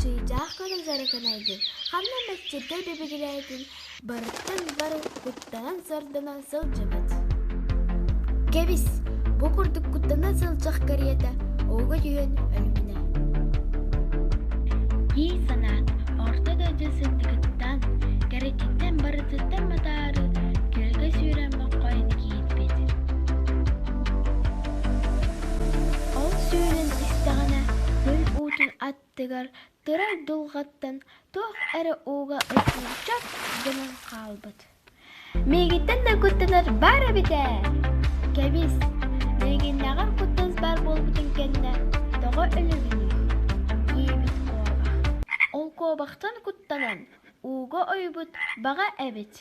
Чыычаах көтө дьарыкынайдын, ханна мэкчиргэ бибигирээтин, барыттан бары куттанан-сордонон сылдьыбыт. Кэбис, бу курдук куттана сылдьах кэриэтэ ууга түһэн өлүмүнэ. Дии санаат, орто дойду сырдыгыттан, кэрэтиттэн барытыттан матаары күөлгэ сүүрэн боххойон киирбит. Ол сүүрэн истэҕинэ, күөл уутун аттыгар турар дулҕаттан туох эрэ ууга ытыырча гынан хаалбыт. Миигиттэн да куттанар баар эбит ээ! Кэбис, миигиннээҕэр куттас баар буолбутун кэннэ тоҕо өлөбүнүй? диэбит куобах. Ол куобахтан куттанан ууга ойбут баҕа эбит.